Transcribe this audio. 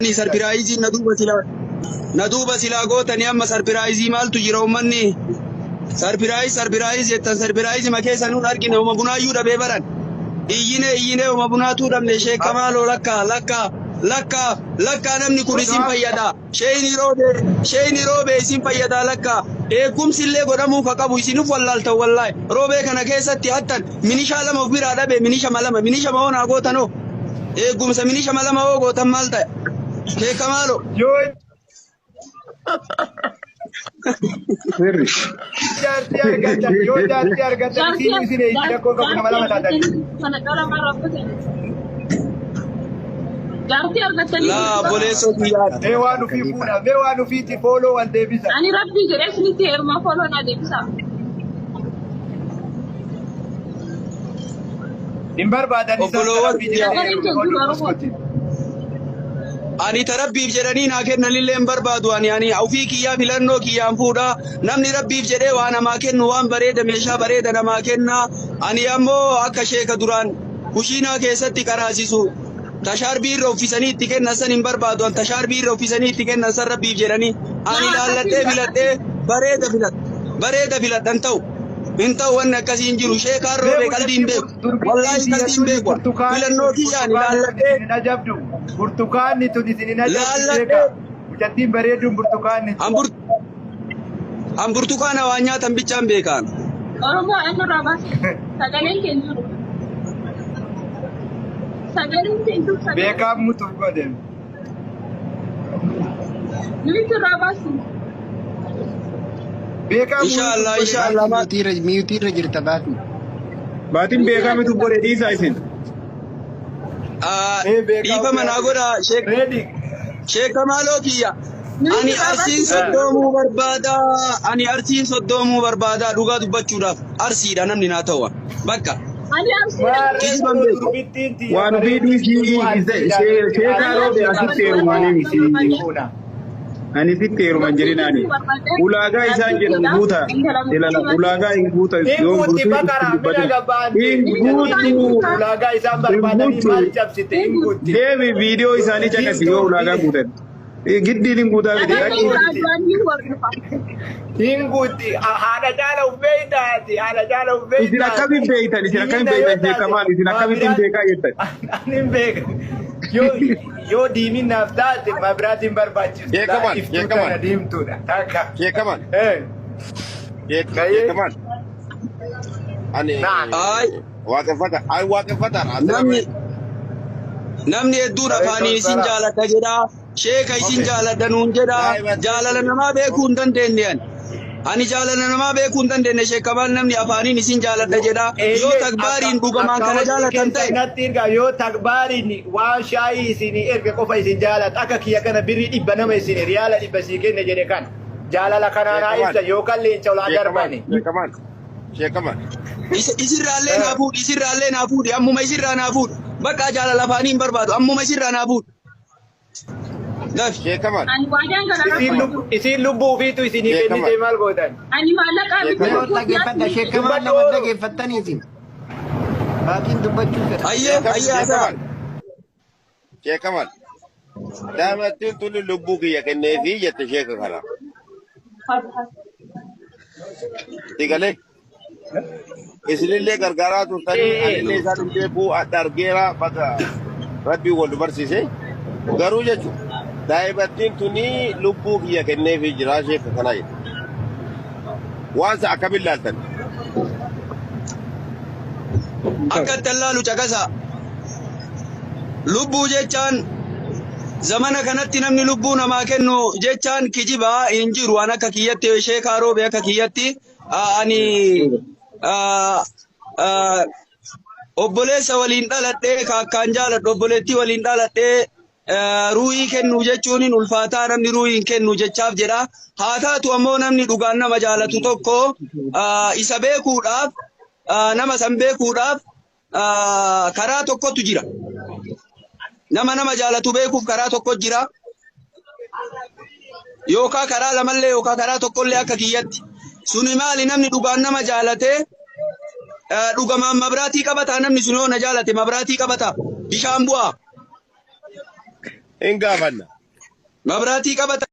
Sarpiraayizii na duuba silaa na duuba silaa gootanii amma sarpiraayizii maaltu jira uummanni? Sarpiraayiz sarpiraayiz jettan sarpiraayizii ma keessa nuun argine uma bunaayyuu dhabee baran. Iyyinee iyyinee uma bunaatuu dhabne sheekka maaloo lakkaa lakkaa lakkaa lakkaa namni kun isin fayyada. Sheeyni roobee sheeyni roobee isin fayyada lakkaa. Eegumsi illee godhamuu ka qabu isinif wallaaltan wallaahi. Roobee kana keessatti hattan minishaa lama of biraa dhabe minisha lama minisha ma hoonaa gootanoo. Eegumsa minisha lama hoo gootan maal ta'e? Sheekka maaloo. Yoo Sirri. jaartii argattan yoo jaartii argattan isin isin eeyyii rakkoo qabu nama lama taatanii. Kana caalaa maal rakkatan? Jaartii argattanii. Laa obboleessoo kiyyaa. Mee waan ofii fuudha mee waan ofiitti fooloo wal deebisa. Ani rabbii jedhee isinitti heerumaa fooloo naa deebisa. Hin barbaadan isaan Obboloowwan rabbii jedhee kiyyaa. heerumu oduun Ani tarabbiif jedhanii naa kennanillee hin barbaadu ani ani ofii kiyyaa filannoo kiyyaan fuudha namni rabbiif jedhee waa namaa kennu waan bareeda meeshaa bareeda namaa kenna ani ammoo akka sheeka duraan kushiinaa keessatti qaraasisu tashaarbii irra uffisanii itti kennan san hin barbaadu ani tashaarbii irra uffisanii itti kennan san rabbiif jedhanii ani laalladhee filadhee bareeda filadha bareeda filadhan ta'u hin ta'u wanni akkasii hin jiru sheekaan roobee qalbii hin beeku wallaahi qalbii hin beeku filannoo kiyyaan laalladhee Isin ajabdu. Burtukaanni tun isin hin ajabdu Laalladhee. sheeka. Mucattiin bareeduun burtukaanni. An burtukaana waan nyaatan bichaan beekaan. Oromoo eenyurraa baase? Sagaleen keenya jiru. Sagaleen keenya jiru. Sagaleen Beekaa mutuuf godhe. nuti irraa baasu. Beekaa Inshallah inshallah maal Miyuutii irra jirta baatu. Baatiin beekaa miti godhe dhiisaa isin. Dhiifama naa godha Reedi. sheeka maaloo kiyya. Ani arsiin soddoomuu barbaada. Ani arsiin soddoomuu barbaada dhugaa dubbachuudhaaf arsiidha namni naa ta'u. Bakka. Ani arsiidha. Kijiban beeku. Waan ofii dhiisii sheekaa roobee asitti heerumaanii miti. Ani sitti heeruman jedhinaani. Ulaagaa isaan jedhan guuta. Ilala ulaagaa hin guuta Hin yoo guutti guutuu bakara itti mina dubbatin. gabaante. Hin guutu. Ulaagaa isaan barbaadanii maal cabsite hin guutti. Deemi viidiyoo isaanii caqasi yoo ulaagaa guutan. Giddiin hin guutaa miti. Dhagaan Dhaqii. irraa du'anii hordofa. Hin guutti. Haadha caala of beeytaati. Haadha caala of beeytaati. Isin akkamiin beeytan? Isin akkamiin beeytan sheekamaan? Isin akkamittiin beekaa jettan? Ani hin beeka. Yoo yoo diimiin naaf taate mabiraatiin barbaachistu. Sheekamaan, Iftuu sheekamaan. tana diimtuudha. Takka. Sheekamaan. Eh. Sheekamaan. Ani Ay waaqeffata. Ani waaqeffataadha. namni namni hedduun afaaniin isin jaaladha jedha. Sheeka isin jaaladha nuun jedha. Jaalala namaa beekuu hin dandeenye ani. Ani jaalala namaa beekuu hin dandeenye sheekamaan namni afaaniin isin jaaladha jedha. Yoo takbaariin dhugamaan kana jaalatan ta'e. Natti erga yoo takbaariin waan shaayii isin erga qofa isin jaalata akka kiyya kana birrii dhibba nama isin riyaala dhibba sii kenne jedhe kan jaalala kanaa naa ibsa yookaan leenca olaa darbani. Sheekamaan. Sheekamaan. Isirraallee naa fuudhi isirraallee naa fuudhi ammuma isirraa naa fuudhi. Bakka jaalala afaanii hin barbaadu ammuma isirraa naa fuudhi. Dafi. Sheekamaan. Ani waadaan gara rakkoo. Isin lubbuu ofiitu isinii kennite maal gootan? Ani maallaqaa miti. Yeroo dhaggeeffadha sheekamaan nama dhaggeeffattanii isin. Baatiin dubbachuu fedha. Ayyee ayyee haasaa. Sheekamaan. Daamattiin tuni lubbuu kiyya kenneefii jette sheeka kana. Sigalee. Isinillee gargaaraa turtanii anillee isaan hin beeku adda argeera bakka rabbii wal nu barsiise. Garuu jechuudha daa'imattiin tuni lubbuu kiyya kenneefii jira sheeka kanaa jedhe. Waan isa akkamiin laaltan? Akka itti allaalu caqasa. Lubbuu jechaan zamana kanatti namni lubbuu namaa kennu jechaan kijibaa hin jiru. An akka kiyyatti sheekaa roobe akka kiyyatti ani obboleessa waliin dhaladhee kaakkaan jaaladhu obboleettii waliin dhaladhee ruuhii kennu jechuun hin ulfaataa namni ruuhii hin kennu jechaaf jedha. Haa taatu ammoo namni dhugaan nama jaalatu tokko isa beekuudhaaf nama san beekuudhaaf karaa tokkotu jira. Nama nama jaalatu beekuuf karaa tokko jira. Yookaan karaa lamallee yookaan karaa tokkollee akka kiyyatti. Suni maali namni dhugaan nama jaalatee dhugamaan mabraatii qabataa namni sun yoo na jaalate mabraatii qabataa bishaan bu'aa. Hin gaafanna. Mabraatii qabata.